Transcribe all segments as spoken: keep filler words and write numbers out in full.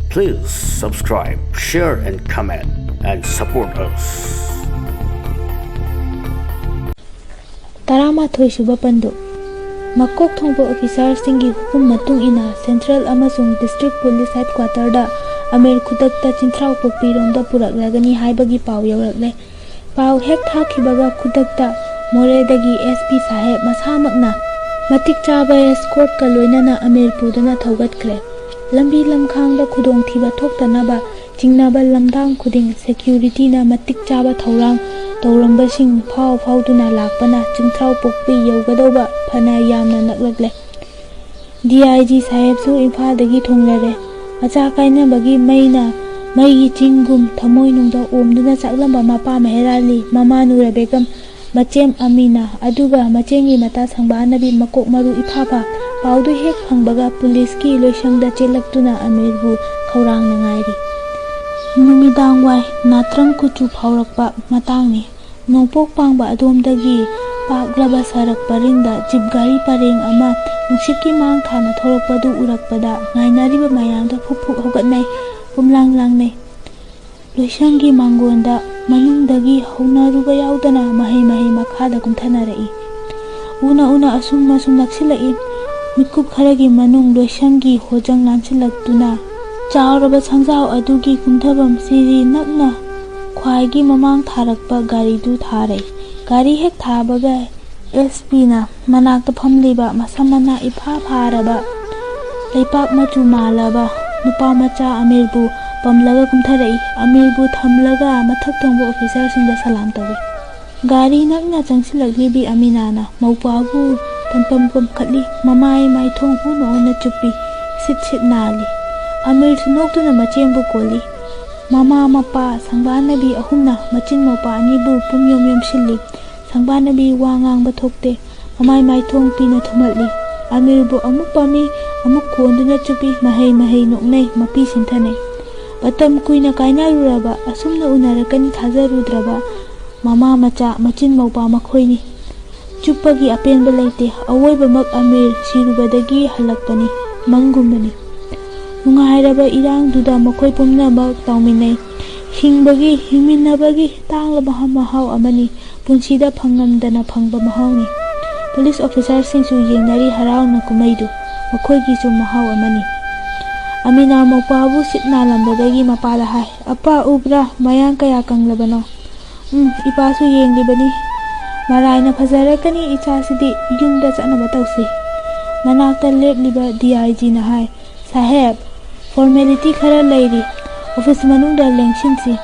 Please subscribe, share and comment and support us. ꯇꯔꯥꯃꯥꯊꯣꯏ ꯁꯨꯕ ꯄꯟꯗꯨꯞ꯫ ꯃꯀꯣꯛ ꯊꯣꯡꯕ ꯑꯣꯐꯤꯁꯥꯔꯁꯤꯡꯒꯤ ꯍꯨꯀꯨꯝ ꯃꯇꯨꯡ ꯏꯟꯅ ꯁꯦꯟꯇ꯭ꯔꯦꯜ ꯑꯃꯁꯨꯡ ꯗꯤꯁꯇ꯭ꯔꯤꯛ ꯄꯨꯂꯤꯁ ꯍꯦꯗꯀ꯭ꯋꯥꯇꯔꯗ ꯑꯃꯤꯔ ꯈꯨꯗꯛꯇ ꯆꯤꯟꯊ꯭ꯔꯥꯎ ꯄꯣꯛꯄꯤꯔꯣꯝꯗ ꯄꯨꯔꯛꯂꯒꯅꯤ ꯍꯥꯏꯕꯒꯤ ꯄꯥꯎ ꯌꯧꯔꯛꯂꯦ꯫ ꯄꯥꯎ ꯍꯦꯛ ꯊꯥꯈꯤꯕꯒ ꯈꯨꯗꯛꯇ ꯃꯣꯔꯦꯗꯒꯤ ꯑꯦꯁ ꯄꯤ ꯁꯥꯍꯦꯕ ꯃꯁꯥꯃꯛꯅ ꯃꯇꯤꯛ ꯆꯥꯕ ꯑꯦꯁꯀꯣꯔꯠꯀ ꯂꯣꯏꯅꯅ ꯑꯃꯤꯔ ꯄꯨꯗꯨꯅ ꯊꯧꯒꯠꯈ꯭ꯔꯦ꯫ ꯂꯝꯕꯤ ꯂꯝꯈꯥꯡꯗ ꯈꯨꯗꯣꯡꯊꯤꯕ ꯊꯣꯛꯇꯅꯕ ꯆꯤꯡꯅꯕ ꯂꯝꯗꯥꯡ ꯈꯨꯗꯤꯡ ꯁꯦꯀ꯭ꯌꯨꯔꯤꯇꯤꯅ ꯃꯇꯤꯛ ꯆꯥꯕ ꯊꯧꯔꯥꯡ ꯇꯧꯔꯝꯕꯁꯤꯡ ꯐꯥꯎ ꯐꯥꯎꯗꯨꯅ ꯂꯥꯛꯄꯅ ꯆꯤꯡꯊ꯭ꯔꯥꯎ ꯄꯣꯛꯄꯤ ꯌꯧꯒꯗꯧꯕ ꯐꯅ ꯌꯥꯝꯅ ꯅꯛꯂꯛꯂꯦ꯫ ꯗꯤ ꯑꯥꯏ ꯖꯤ ꯁꯥꯍꯦꯕꯁꯨ ꯏꯝꯐꯥꯜꯗꯒꯤ ꯊꯨꯡꯂꯔꯦ꯫ ꯃꯆꯥ ꯀꯥꯏꯅꯕꯒꯤ ꯃꯩꯅ ꯃꯩꯒꯤ ꯆꯤꯡꯒꯨꯝ ꯊꯃꯣꯏꯅꯨꯡꯗ ꯑꯣꯝꯗꯨꯅ ꯆꯥꯛꯂꯝꯕ ꯃꯄꯥ ꯃꯦꯍꯦꯔꯥꯂꯤ, ꯃꯃꯥ ꯅꯨꯔꯥ ꯕꯦꯒꯝ, ꯃꯆꯦꯝ ꯑꯃꯤꯅꯥ, ꯑꯗꯨꯒ ꯃꯆꯦꯝꯒꯤ ꯃꯇꯥ ꯁꯪꯕꯥꯅꯕꯤ ꯃꯀꯣꯛ ꯃꯔꯨ ꯏꯐꯥ ꯐꯥ꯫ ꯄꯥꯎꯗꯨ ꯍꯦꯛ ꯐꯪꯕꯒ ꯄꯨꯂꯤꯁꯀꯤ ꯂꯣꯏꯁꯪꯗ ꯆꯦꯜꯂꯛꯇꯨꯅ ꯑꯃꯤꯔꯕꯨ ꯈꯧꯔꯥꯡꯅ ꯉꯥꯏꯔꯤ꯫ ꯅꯨꯃꯤꯗꯥꯡ ꯋꯥꯏ ꯅꯥꯇ꯭ꯔꯪ ꯀꯨꯆꯨ ꯐꯥꯎꯔꯛꯄ ꯃꯇꯥꯡꯅꯤ꯫ ꯅꯣꯡꯄꯣꯛ ꯄꯥꯡꯕ ꯑꯗꯣꯝꯗꯒꯤ ꯄꯥꯛꯂꯕ ꯁꯔꯛ ꯄꯔꯤꯡꯗ ꯖꯤꯞ ꯒꯥꯔꯤ ꯄꯔꯦꯡ ꯑꯃ ꯅꯨꯡꯁꯤꯠꯀꯤ ꯃꯥꯡ ꯊꯥꯅ ꯊꯧꯔꯛꯄꯗꯨ ꯎꯔꯛꯄꯗ ꯉꯥꯏꯅꯔꯤꯕ ꯃꯌꯥꯝꯗ ꯐꯨꯛ ꯐꯨꯛ ꯍꯧꯒꯠꯅꯩ, ꯄꯨꯝꯂꯥꯡ ꯂꯥꯡꯅꯩ꯫ ꯂꯣꯏꯁꯪꯒꯤ ꯃꯥꯡꯒꯣꯟꯗ ꯃꯅꯨꯡꯗꯒꯤ ꯍꯧꯅꯔꯨꯕ ꯌꯥꯎꯗꯅ ꯃꯍꯩ ꯃꯍꯩ ꯃꯈꯥꯗ ꯀꯨꯝꯊꯅꯔꯛꯏ꯫ ꯎꯅ ꯎꯅ ꯑꯁꯨꯝ ꯑꯁꯨꯝ ꯅꯛꯁꯤꯜꯂꯛꯏ꯫ ꯃꯤꯀꯨꯞ ꯈꯔꯒꯤ ꯃꯅꯨꯡ ꯂꯣꯏꯁꯪꯒꯤ ꯍꯣꯖꯪ ꯂꯥꯟꯁꯤꯜꯂꯛꯇꯨꯅ ꯆꯥꯎꯔꯕ ꯁꯪꯖꯥꯎ ꯑꯗꯨꯒꯤ ꯀꯨꯝꯊꯐꯝ ꯁꯤꯔꯤ ꯅꯛꯅ ꯈ꯭ꯋꯥꯏꯒꯤ ꯃꯃꯥꯡ ꯊꯥꯔꯛꯄ ꯒꯥꯔꯤꯗꯨ ꯊꯥꯔꯦ꯫ ꯒꯥꯔꯤ ꯍꯦꯛ ꯊꯥꯕꯒ ꯑꯦꯁ ꯄꯤꯅ ꯃꯅꯥꯛꯇ ꯐꯝꯂꯤꯕ ꯃꯁꯝ ꯃꯅꯥ ꯏꯐꯥ ꯐꯥꯔꯕ, ꯂꯩꯄꯥꯛ ꯃꯆꯨ ꯃꯥꯜꯂꯕ ꯅꯨꯄꯥ ꯃꯆꯥ ꯑꯃꯤꯔꯕꯨ ꯄꯝꯂꯒ ꯀꯨꯝꯊꯔꯛꯏ꯫ ꯑꯃꯤꯔꯕꯨ ꯊꯝꯂꯒ ꯃꯊꯛ ꯊꯣꯡꯕ ꯑꯣꯐꯤꯁꯥꯔꯁꯤꯡꯗ ꯁꯂꯥꯝ ꯇꯧꯏ꯫ ꯒꯥꯔꯤ ꯅꯛꯅ ꯆꯪꯁꯤꯜꯂꯛꯂꯤꯕꯤ ꯑꯃꯤꯅꯥꯅ ꯃꯧꯄ꯭ꯋꯥꯕꯨ ꯇꯝꯄꯝ ꯄꯝꯈꯠꯂꯤ꯫ ꯃꯃꯥꯏ ꯃꯥꯏꯊꯣꯡ ꯑꯣꯟꯅ ꯑꯣꯟꯅ ꯆꯨꯞꯄꯤ꯫ ꯁꯤꯠ ꯁꯤꯠ ꯅꯥꯜꯂꯤ꯫ ꯑꯃꯤꯔꯁꯨ ꯅꯣꯛꯇꯨꯅ ꯃꯆꯦꯝꯕꯨ ꯀꯣꯜꯂꯤ꯫ ꯃꯃꯥ, ꯃꯄꯥ, ꯁꯪꯕꯥꯅꯕꯤ ꯑꯍꯨꯝꯅ ꯃꯆꯤꯟ ꯃꯧꯄ꯭ꯋꯥ ꯑꯅꯤꯕꯨ ꯄꯨꯝ ꯌꯣꯝ ꯌꯣꯝꯁꯤꯜꯂꯤ꯫ ꯁꯪꯕꯥꯅꯕꯤ ꯋꯥ ꯉꯥꯡꯕ ꯊꯣꯛꯇꯦ꯫ ꯃꯃꯥꯏ ꯃꯥꯏꯊꯣꯡ ꯄꯤꯅ ꯊꯨꯝꯍꯠꯂꯤ꯫ ꯑꯃꯤꯔꯕꯨ ꯑꯃꯨꯛ ꯄꯝꯃꯤ, ꯑꯃꯨꯛ ꯀꯣꯟꯗꯨꯅ ꯆꯨꯞꯄꯤ, ꯃꯍꯩ ꯃꯍꯩ ꯅꯣꯛꯅꯩ, ꯃꯄꯤ ꯁꯤꯟꯊꯅꯩ꯫ ꯃꯇꯝ ꯀꯨꯏꯅ ꯀꯥꯏꯅꯔꯨꯔꯕ, ꯑꯁꯨꯝꯅ ꯎꯅꯔꯛꯀꯅꯤ ꯊꯥꯖꯔꯨꯗ꯭ꯔꯕ ꯃꯃꯥ ꯃꯆꯥ, ꯃꯆꯤꯟ ꯃꯧꯄ꯭ꯋꯥ ꯃꯈꯣꯏꯅꯤ꯫ ꯆꯨꯞꯄꯒꯤ ꯑꯄꯦꯟꯕ ꯂꯩꯇꯦ꯫ ꯑꯋꯣꯏꯕꯃꯛ ꯑꯃꯤꯔ ꯁꯤꯔꯨꯕꯗꯒꯤ ꯍꯜꯂꯛꯄꯅꯤ, ꯃꯪꯒꯨꯝꯕꯅꯤ꯫ ꯅꯨꯡꯉꯥꯏꯔꯕ ꯏꯔꯥꯡꯗꯨꯗ ꯃꯈꯣꯏ ꯄꯨꯝꯅꯃꯛ ꯇꯥꯎꯃꯤꯟꯅꯩ꯫ ꯍꯤꯡꯕꯒꯤ, ꯍꯤꯡꯃꯤꯟꯅꯕꯒꯤ ꯇꯥꯡꯂꯕ ꯃꯍꯥꯎ ꯑꯃꯅꯤ꯫ ꯄꯨꯟꯁꯤꯗ ꯐꯪꯉꯝꯗꯅ ꯐꯪꯕ ꯃꯍꯥꯎꯅꯤ꯫ ꯄꯨꯂꯤꯁ ꯑꯣꯐꯤꯁꯥꯔꯁꯤꯡꯁꯨ ꯌꯦꯡꯅꯔꯤ ꯍꯔꯥꯎꯅ ꯀꯨꯝꯍꯩꯗꯨ꯫ ꯃꯈꯣꯏꯒꯤꯁꯨ ꯃꯍꯥꯎ ꯑꯃꯅꯤ꯫ ꯑꯃꯤꯅꯥ ꯃꯧꯄ꯭ꯋꯥꯕꯨ ꯁꯤꯠ ꯅꯥꯜꯂꯝꯕꯗꯒꯤ ꯃꯄꯥꯗ ꯍꯥꯏ, "ꯑꯄꯥ ꯎꯕ꯭ꯔꯥ? ꯃꯌꯥꯡ ꯀꯌꯥ ꯀꯪꯂꯕꯅꯣ?" "ꯎꯝ, ꯏꯄꯥꯁꯨ ꯌꯦꯡꯂꯤꯕꯅꯤ꯫ ꯃꯔꯥꯏꯅ ꯐꯖꯔꯛꯀꯅꯤ ꯏꯆꯥꯁꯤꯗꯤ꯫ ꯌꯨꯝꯗ ꯆꯠꯅꯕ ꯇꯧꯁꯤ꯫" ꯃꯅꯥꯛꯇ ꯂꯦꯞꯂꯤꯕ D I ꯖꯤꯅ high, "Sahib, formality ꯈꯔ ꯂꯩꯔꯤ꯫ ꯑꯣꯐꯤꯁ ꯃꯅꯨꯡꯗ ꯂꯦꯡꯁꯤꯟꯁꯤ꯫"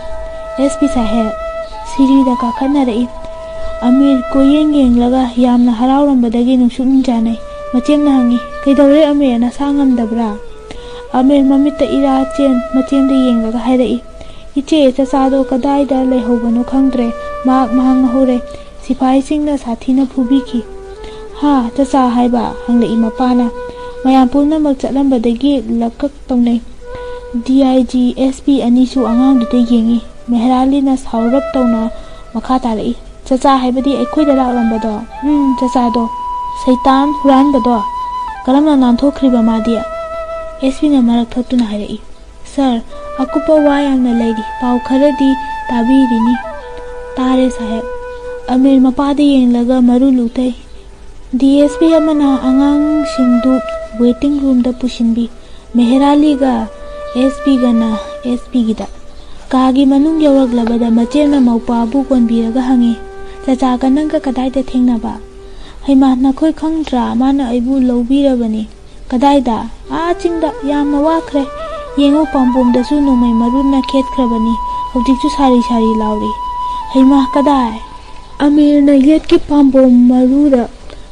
"ꯑꯦꯁ ꯄꯤ ꯁꯥꯍꯦꯕ꯫" ꯁꯤꯔꯤꯗ ꯀꯥꯈꯠꯅꯔꯛꯏ꯫ ꯑꯃꯤꯔ ꯀꯣꯏꯌꯦꯡ ꯌꯦꯡꯂꯒ ꯌꯥꯝꯅ ꯍꯔꯥꯎꯔꯝꯕꯗꯒꯤ ꯅꯨꯡꯁꯨꯛ ꯅꯨꯡꯖꯥꯅꯩ꯫ ꯃꯆꯦꯝꯅ ꯍꯪꯉꯤ, "ꯀꯩꯗꯧꯔꯦ ꯑꯃꯤꯔ, ꯅꯁꯥ ꯉꯝꯗꯕ꯭ꯔꯥ?" ꯑꯃꯤꯔ ꯃꯃꯤꯠꯇ ꯏꯔꯥ ꯆꯦꯟ ꯃꯆꯦꯝꯗ ꯌꯦꯡꯂꯒ ꯍꯥꯏꯔꯛꯏ, "ꯏꯆꯦ, ꯆꯆꯥꯗꯣ ꯀꯗꯥꯏꯗ ꯂꯩꯍꯧꯕꯅꯣ ꯈꯪꯗ꯭ꯔꯦ꯫ ꯃꯍꯥꯛ ꯃꯥꯡꯍꯧꯔꯦ꯫ ꯁꯤꯐꯥꯏꯁꯤꯡꯅ ꯁꯥꯊꯤꯅ ꯐꯨꯕꯤꯈꯤ꯫" "ꯍꯥ, ꯆꯆꯥ ꯍꯥꯏꯕ?" ꯍꯪꯂꯛꯏ ꯃꯄꯥꯅ꯫ ꯃꯌꯥꯝ ꯄꯨꯝꯅꯃꯛ ꯆꯠꯂꯝꯕꯗꯒꯤ ꯂꯛꯀꯛ ꯇꯧꯅꯩ꯫ D I G, S P ꯑꯅꯤꯁꯨ ꯑꯉꯥꯡꯗꯨꯗ ꯌꯦꯡꯉꯤ꯫ ꯃꯦꯍꯔꯥꯂꯤꯅ ꯁꯥꯎꯔꯞ ꯇꯧꯅ ꯃꯈꯥ ꯇꯥꯔꯛꯏ, "ꯆꯆꯥ ꯍꯥꯏꯕꯗꯤ ꯑꯩꯈꯣꯏꯗ ꯂꯥꯛꯂꯝꯕꯗꯣ?" "ꯎꯝ, ꯆꯆꯥꯗꯣ꯫ ꯁꯩꯇꯥꯟ ꯍꯨꯔꯥꯟꯕꯗꯣ꯫ ꯀꯔꯝꯅ ꯅꯥꯟꯊꯣꯛꯈ꯭ꯔꯤꯕ ꯃꯥꯗꯤ?" ꯑꯦꯁ ꯄꯤꯅ ꯃꯔꯛ ꯊꯠꯇꯨꯅ ꯍꯥꯏꯔꯛꯏ, "ꯁꯥꯔ, ꯑꯀꯨꯞꯄ ꯋꯥ ꯌꯥꯝꯅ ꯂꯩꯔꯤ, ꯄꯥꯎ ꯈꯔꯗꯤ ꯇꯥꯕꯤꯔꯤꯅꯤ꯫" "ꯇꯥꯔꯦ ꯁꯥꯍꯦꯕ꯫" ꯑꯃꯤꯔ ꯃꯄꯥꯗ ꯌꯦꯡꯂꯒ ꯃꯔꯨ ꯂꯨꯊꯩ꯫ ꯗꯤ ꯑꯦꯁ ꯄꯤ ꯑꯃꯅ ꯑꯉꯥꯡꯁꯤꯡꯗꯨ ꯋꯦꯇꯤꯡ ꯔꯨꯝꯗ ꯄꯨꯁꯤꯟꯕꯤ꯫ ꯃꯦꯍꯔꯥꯂꯤꯒ ꯑꯦꯁ ꯄꯤꯒꯅ ꯑꯦꯁ ꯄꯤꯒꯤꯗ꯫ ꯀꯥꯒꯤ ꯃꯅꯨꯡ ꯌꯧꯔꯛꯂꯕꯗ ꯃꯆꯦꯝꯅ ꯃꯧꯄ꯭ꯋꯥꯕꯨ ꯀꯣꯟꯕꯤꯔꯒ ꯍꯪꯉꯤ, "ꯆꯆꯥꯒ ꯅꯪꯒ ꯀꯗꯥꯏꯗ ꯊꯦꯡꯅꯕ?" "ꯍꯩꯃꯥ, ꯅꯈꯣꯏ ꯈꯪꯗ꯭ꯔꯥ? ꯃꯥꯅ ꯑꯩꯕꯨ ꯂꯧꯕꯤꯔꯕꯅꯤ꯫" "ꯀꯗꯥꯏꯗ?" "ꯑꯥ ꯆꯤꯡꯗ꯫ ꯌꯥꯝꯅ ꯋꯥꯈ꯭ꯔꯦ꯫ ꯌꯦꯡꯉꯨ, ꯄꯥꯝꯕꯣꯝꯗꯁꯨ ꯅꯣꯡꯃꯩ ꯃꯔꯨꯅ ꯈꯦꯠꯈ꯭ꯔꯕꯅꯤ꯫ ꯍꯧꯖꯤꯛꯁꯨ ꯁꯥꯔꯤ ꯁꯥꯔꯤ ꯂꯥꯎꯔꯤ꯫" "ꯍꯩꯃꯥ, ꯀꯗꯥꯏ?" ꯑꯃꯤꯔꯅ ꯌꯦꯠꯀꯤ ꯄꯥꯝꯕꯣꯝ ꯃꯔꯨꯗ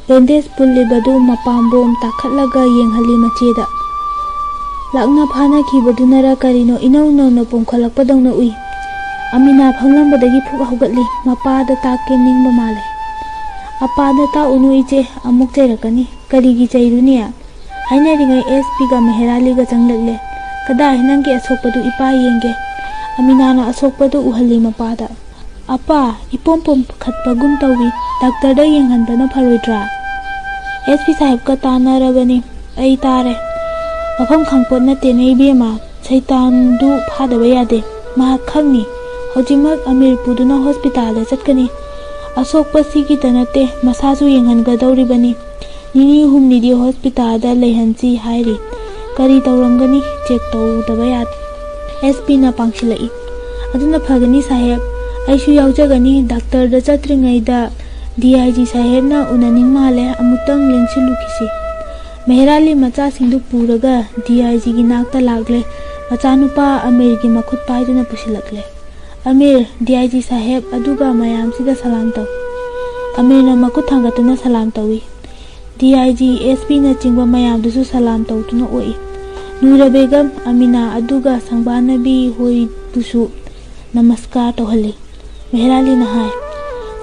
ꯕꯦꯟꯗꯦꯖ ꯄꯨꯜꯂꯤꯕꯗꯨ ꯃꯄꯥꯝꯕꯣꯝ ꯇꯥꯈꯠꯂꯒ ꯌꯦꯡꯍꯜꯂꯤ ꯃꯆꯦꯗ꯫ ꯂꯥꯛꯅ ꯐꯥꯅꯈꯤꯕꯗꯨꯅꯔ ꯀꯔꯤꯅꯣ, ꯏꯅꯧ ꯅꯧꯅ ꯄꯣꯝꯈꯠꯂꯛꯄꯗꯧꯅ ꯎꯏ꯫ ꯑꯃꯤꯅꯥ ꯐꯝꯂꯝꯕꯗꯒꯤ ꯐꯨꯛ ꯍꯧꯒꯠꯂꯤ꯫ ꯃꯄꯥꯗ ꯇꯥꯛꯀꯦ ꯅꯤꯡꯕ ꯃꯥꯜꯂꯦ꯫ "ꯑꯄꯥꯗ ꯇꯥꯛꯎꯅꯨ ꯏꯆꯦ, ꯑꯃꯨꯛ ꯆꯩꯔꯛꯀꯅꯤ꯫" "ꯀꯔꯤꯒꯤ ꯆꯩꯔꯨꯅꯤ?" ꯍꯥꯏꯅꯔꯤꯉꯩ ꯑꯦꯁ ꯄꯤꯒ ꯃꯦꯍꯦꯔꯥꯂꯤꯒ ꯆꯪꯂꯛꯂꯦ꯫ "ꯀꯗꯥꯏ, ꯅꯪꯒꯤ ꯑꯁꯣꯛꯄꯗꯨ ꯏꯄꯥ ꯌꯦꯡꯒꯦ꯫" ꯑꯃꯤꯅꯥꯅ ꯑꯁꯣꯛꯄꯗꯨ ꯎꯍꯜꯂꯤ ꯃꯄꯥꯗ꯫ "ꯑꯄꯥ, ꯏꯄꯣꯝ ꯄꯣꯝꯈꯠꯄꯒꯨꯝ ꯇꯧꯏ, ꯗꯥꯛꯇꯔꯗ ꯌꯦꯡꯍꯟꯕꯅ ꯐꯔꯣꯏꯗ꯭ꯔꯥ?" "ꯑꯦꯁ ꯄꯤ ꯁꯥꯍꯦꯕꯀ ꯇꯥꯟꯅꯔꯕꯅꯤ, ꯑꯩ ꯇꯥꯔꯦ꯫ "ꯃꯐꯝ ꯈꯪꯄꯣꯠ ꯅꯠꯇꯦꯅꯦ ꯏꯕꯦꯝꯃ, ꯁꯩꯇꯥꯟꯗꯨ ꯐꯥꯗꯕ ꯌꯥꯗꯦ꯫ ꯃꯍꯥꯛ ꯈꯪꯅꯤ꯫ ꯍꯧꯖꯤꯛꯃꯛ ꯑꯃꯤꯔ ꯄꯨꯗꯨꯅ ꯍꯣꯁꯄꯤꯇꯥꯜꯗ ꯆꯠꯀꯅꯤ꯫ ꯑꯁꯣꯛꯄꯁꯤꯒꯤꯇ ꯅꯠꯇꯦ, ꯃꯁꯥꯁꯨ ꯌꯦꯡꯍꯟꯒꯗꯧꯔꯤꯕꯅꯤ꯫ ꯅꯤꯅꯤ ꯍꯨꯝꯅꯤꯗꯤ ꯍꯣꯁꯄꯤꯇꯥꯜꯗ ꯂꯩꯍꯟꯁꯤ ꯍꯥꯏꯔꯤ꯫ ꯀꯔꯤ ꯇꯧꯔꯝꯒꯅꯤ? ꯆꯦꯛ ꯇꯧꯗꯕ ꯌꯥꯗꯦ꯫" ꯑꯦꯁ ꯄꯤꯅ ꯄꯥꯡꯁꯤꯜꯂꯛꯏ꯫ "ꯑꯗꯨꯅ ꯐꯒꯅꯤ ꯁꯥꯍꯦꯕ꯫ ꯑꯩꯁꯨ ꯌꯥꯎꯖꯒꯅꯤ꯫ ꯗꯥꯛꯇꯔꯗ ꯆꯠꯇ꯭ꯔꯤꯉꯩꯗ ꯗꯤ ꯑꯥꯏ ꯖꯤ ꯁꯥꯍꯦꯕꯅ ꯎꯅꯅꯤꯡ ꯃꯥꯜꯂꯦ꯫ ꯑꯃꯨꯛꯇꯪ ꯂꯦꯡꯁꯤꯜꯂꯨꯈꯤꯁꯤ꯫" ꯃꯦꯍꯔꯥꯂꯤ ꯃꯆꯥꯁꯤꯡꯗꯨ ꯄꯨꯔꯒ ꯗꯤ ꯑꯥꯏ ꯖꯤꯒꯤ ꯅꯥꯛꯇ ꯂꯥꯛꯂꯦ꯫ ꯃꯆꯥꯅꯨꯄꯥ ꯑꯃꯤꯔꯒꯤ ꯃꯈꯨꯠ ꯄꯥꯏꯗꯨꯅ ꯄꯨꯁꯤꯜꯂꯛꯂꯦ꯫ "ꯑꯃꯤꯔ, ꯗꯤ ꯑꯥꯏ ꯖꯤ ꯁꯥꯍꯦꯕ ꯑꯗꯨꯒ ꯃꯌꯥꯝꯁꯤꯗ ꯁꯂꯥꯝ ꯇꯧ꯫" ꯑꯃꯤꯔꯅ ꯃꯈꯨꯠ ꯊꯥꯡꯒꯠꯇꯨꯅ ꯁꯂꯥꯝ ꯇꯧꯏ꯫ ꯗꯤ ꯑꯥꯏ ꯖꯤ, ꯑꯦꯁ ꯄꯤꯅꯆꯤꯡꯕ ꯃꯌꯥꯝꯗꯨꯁꯨ ꯁꯂꯥꯝ ꯇꯧꯗꯨꯅ ꯑꯣꯛꯏ꯫ ꯅꯨꯔ ꯕꯦꯒꯝ, ꯑꯃꯤꯅꯥ ꯑꯗꯨꯒ ꯁꯪꯕꯥꯅꯕꯤ ꯍꯣꯏꯕꯨꯁꯨ ꯅꯃꯁꯀꯥꯔ ꯇꯧꯍꯜꯂꯤ꯫ ꯃꯦꯍꯔꯥꯂꯤꯅ ꯍꯥꯏ,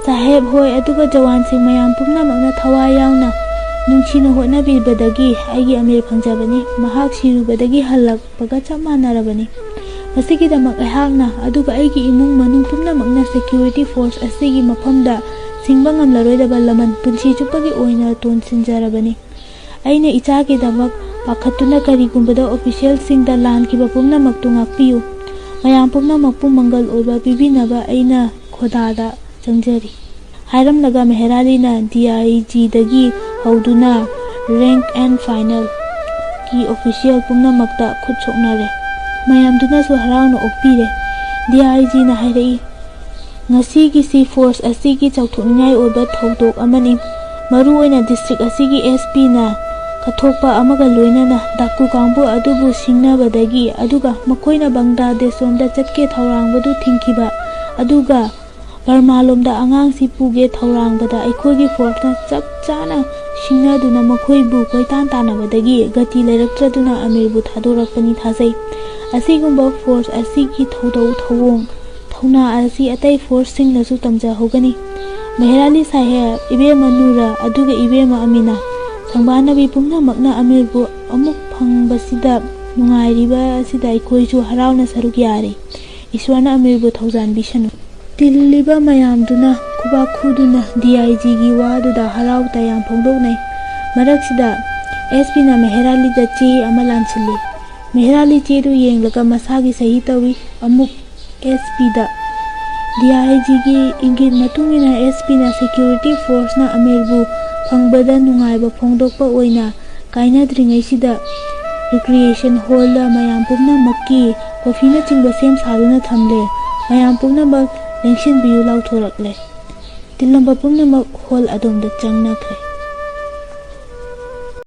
"ꯁꯥꯍꯦꯕ ꯍꯣꯏ ꯑꯗꯨꯒ ꯖꯋꯥꯟꯁꯤꯡ ꯃꯌꯥꯝ ꯄꯨꯝꯅꯃꯛꯅ ꯊꯋꯥꯏ ꯌꯥꯎꯅ ꯅꯨꯡꯁꯤꯅ ꯍꯣꯠꯅꯕꯤꯕꯗꯒꯤ ꯑꯩꯒꯤ ꯑꯃꯤꯔ ꯐꯪꯖꯕꯅꯤ꯫ ꯃꯍꯥꯛ ꯁꯤꯔꯨꯕꯗꯒꯤ ꯍꯜꯂꯛꯄꯒ ꯆꯞ ꯃꯥꯟꯅꯔꯕꯅꯤ꯫ ꯃꯁꯤꯒꯤꯗꯃꯛ ꯑꯩꯍꯥꯛꯅ ꯑꯗꯨꯒ ꯑꯩꯒꯤ ꯏꯃꯨꯡ ꯃꯅꯨꯡ ꯄꯨꯝꯅꯃꯛꯅ ꯁꯦꯀ꯭ꯌꯨꯔꯤꯇꯤ ꯐꯣꯔꯁ ꯑꯁꯤꯒꯤ ꯃꯐꯝꯗ ꯁꯤꯡꯕ ꯉꯝꯂꯔꯣꯏꯗꯕ ꯂꯃꯟ ꯄꯨꯟꯁꯤ ꯆꯨꯞꯄꯒꯤ ꯑꯣꯏꯅ ꯇꯣꯟꯁꯤꯟꯖꯔꯕꯅꯤ꯫ ꯑꯩꯅ ꯏꯆꯥꯒꯤꯗꯃꯛ ꯄꯥꯈꯠꯇꯨꯅ ꯀꯔꯤꯒꯨꯝꯕꯗ ꯑꯣꯐꯤꯁꯤꯌꯦꯜꯁꯤꯡꯗ ꯂꯥꯟꯈꯤꯕ ꯄꯨꯝꯅꯃꯛꯇꯨ ꯉꯥꯛꯄꯤꯌꯨ꯫ ꯃꯌꯥꯝ ꯄꯨꯝꯅꯃꯛꯄꯨ ꯃꯪꯒꯜ ꯑꯣꯏꯕ ꯄꯤꯕꯤꯅꯕ ꯑꯩꯅ ꯈꯣꯗꯥꯗ ꯆꯪꯖꯔꯤ꯫" ꯍꯥꯏꯔꯝꯂꯒ ꯃꯦꯍꯔꯥꯂꯤꯅ ꯗꯤ ꯑꯥꯏ ꯖꯤꯗꯒꯤ ꯍꯧꯗꯨꯅ ꯔꯦꯡꯛ ꯑꯦꯟ ꯐꯥꯏꯅꯦꯜꯒꯤ ꯑꯣꯐꯤꯁꯤꯌꯦꯜ ꯄꯨꯝꯅꯃꯛꯇ ꯈꯨꯠ ꯁꯣꯛꯅꯔꯦ꯫ ꯃꯌꯥꯝꯗꯨꯅꯁꯨ ꯍꯔꯥꯎꯅ ꯑꯣꯛꯄꯤꯔꯦ꯫ ꯗꯤ ꯑꯥꯏ ꯖꯤꯅ ꯍꯥꯏꯔꯛꯏ, "ꯉꯁꯤꯒꯤꯁꯤ ꯐꯣꯔꯁ ꯑꯁꯤꯒꯤ ꯆꯥꯎꯊꯣꯛꯅꯤꯡꯉꯥꯏ ꯑꯣꯏꯕ ꯊꯧꯗꯣꯛ ꯑꯃꯅꯤ꯫ ꯃꯔꯨꯑꯣꯏꯅ ꯗꯤꯁꯇ꯭ꯔꯤꯛ ꯑꯁꯤꯒꯤ ꯑꯦꯁ ꯄꯤꯅ ꯀꯠꯊꯣꯛꯄ ꯑꯃꯒ ꯂꯣꯏꯅꯅ ꯗꯥꯀꯨ ꯀꯥꯡꯕꯨ ꯑꯗꯨꯕꯨ ꯁꯤꯡꯅꯕꯗꯒꯤ, ꯑꯗꯨꯒ ꯃꯈꯣꯏꯅ ꯕꯪꯒ꯭ꯂꯥꯗꯦꯁ ꯔꯣꯝꯗ ꯆꯠꯀꯦ ꯊꯧꯔꯥꯡꯕꯗꯨ ꯊꯤꯡꯈꯤꯕ, ꯑꯗꯨꯒ ꯕꯔꯃꯥꯂꯣꯝꯗ ꯑꯉꯥꯡꯁꯤ ꯄꯨꯒꯦ ꯊꯧꯔꯥꯡꯕꯗ ꯑꯩꯈꯣꯏꯒꯤ ꯐꯣꯔꯁꯅ ꯆꯞ ꯆꯥꯅ ꯁꯤꯡꯅꯗꯨꯅ ꯃꯈꯣꯏꯕꯨ ꯀꯣꯏꯇꯥꯟ ꯇꯥꯟꯅꯕꯗꯒꯤ ꯒꯇꯤ ꯂꯩꯔꯛꯇ꯭ꯔꯗꯨꯅ ꯑꯃꯤꯔꯕꯨ ꯊꯥꯗꯣꯔꯛꯄꯅꯤ ꯊꯥꯖꯩ꯫ ꯑꯁꯤꯒꯨꯝꯕ ꯐꯣꯔꯁ ꯑꯁꯤꯒꯤ ꯊꯧꯗꯧ ꯊꯧꯑꯣꯡ ꯊꯧꯅꯥ ꯑꯁꯤ ꯑꯇꯩ ꯐꯣꯔꯁꯁꯤꯡꯅꯁꯨ ꯇꯝꯖꯍꯧꯒꯅꯤ꯫ ꯃꯦꯍꯔꯥꯂꯤ ꯁꯥꯍꯦꯕ, ꯏꯕꯦꯝꯃ ꯅꯨꯔ, ꯑꯗꯨꯒ ꯏꯕꯦꯝꯃ ꯑꯃꯤꯅꯥ, ꯁꯪꯕꯥꯅꯕꯤ ꯄꯨꯝꯅꯃꯛꯅ ꯑꯃꯤꯔꯕꯨ ꯑꯃꯨꯛ ꯐꯪꯕꯁꯤꯗ ꯅꯨꯡꯉꯥꯏꯔꯤꯕ ꯑꯁꯤꯗ ꯑꯩꯈꯣꯏꯁꯨ ꯍꯔꯥꯎꯅ ꯁꯔꯨꯛ ꯌꯥꯔꯤ꯫ ꯏꯁ꯭ꯋꯔꯅ ꯑꯃꯤꯔꯕꯨ ꯊꯧꯖꯥꯟꯕꯤꯁꯅꯨ꯫" ꯇꯤꯜꯂꯤꯕ ꯃꯌꯥꯝꯗꯨꯅ ꯈꯨꯕꯥꯛ ꯈꯨꯗꯨꯅ ꯗꯤ ꯑꯥꯏ ꯖꯤꯒꯤ ꯋꯥꯗꯨꯗ ꯍꯔꯥꯎ ꯇꯌꯥꯝ ꯐꯣꯡꯗꯣꯛꯅꯩ꯫ ꯃꯔꯛꯁꯤꯗ ꯑꯦꯁ ꯄꯤꯅ ꯃꯦꯍꯦꯔꯥꯂꯤꯗ ꯆꯦ ꯑꯃ ꯂꯥꯟꯁꯤꯜꯂꯤ꯫ ꯃꯦꯍꯦꯔꯥꯂꯤ ꯆꯦꯗꯨ ꯌꯦꯡꯂꯒ ꯃꯁꯥꯒꯤ ꯁꯍꯤ ꯇꯧꯏ꯫ ꯑꯃꯨꯛ ꯑꯦꯁ ꯄꯤꯗ, "ꯗꯤ ꯑꯥꯏ ꯖꯤꯒꯤ ꯏꯪꯒꯤꯠ ꯃꯇꯨꯡ ꯏꯟꯅ ꯑꯦꯁ ꯄꯤꯅ ꯁꯦꯀ꯭ꯌꯨꯔꯤꯇꯤ ꯐꯣꯔꯁꯅ ꯑꯃꯤꯔꯕꯨ ꯐꯪꯕꯗ ꯅꯨꯡꯉꯥꯏꯕ ꯐꯣꯡꯗꯣꯛꯄ ꯑꯣꯏꯅ ꯀꯥꯏꯅꯗ꯭ꯔꯤꯉꯩꯁꯤꯗ ꯔꯤꯀ꯭ꯔꯤꯌꯦꯁꯟ ꯍꯣꯜꯗ ꯃꯌꯥꯝ ꯄꯨꯝꯅꯃꯛꯀꯤ ꯀꯣꯐꯤꯅꯆꯤꯡꯕ ꯁꯦꯝ ꯁꯥꯗꯨꯅ ꯊꯝꯂꯦ꯫ ꯃꯌꯥꯝ ꯄꯨꯝꯅꯃꯛ ꯂꯦꯡꯁꯤꯟꯕꯤꯌꯨ" ꯂꯥꯎꯊꯣꯔꯛꯂꯦ꯫ ꯇꯤꯜꯂꯝꯕ ꯄꯨꯝꯅꯃꯛ ꯍꯣꯜ ꯑꯗꯣꯝꯗ ꯆꯪꯅꯈ꯭ꯔꯦ꯫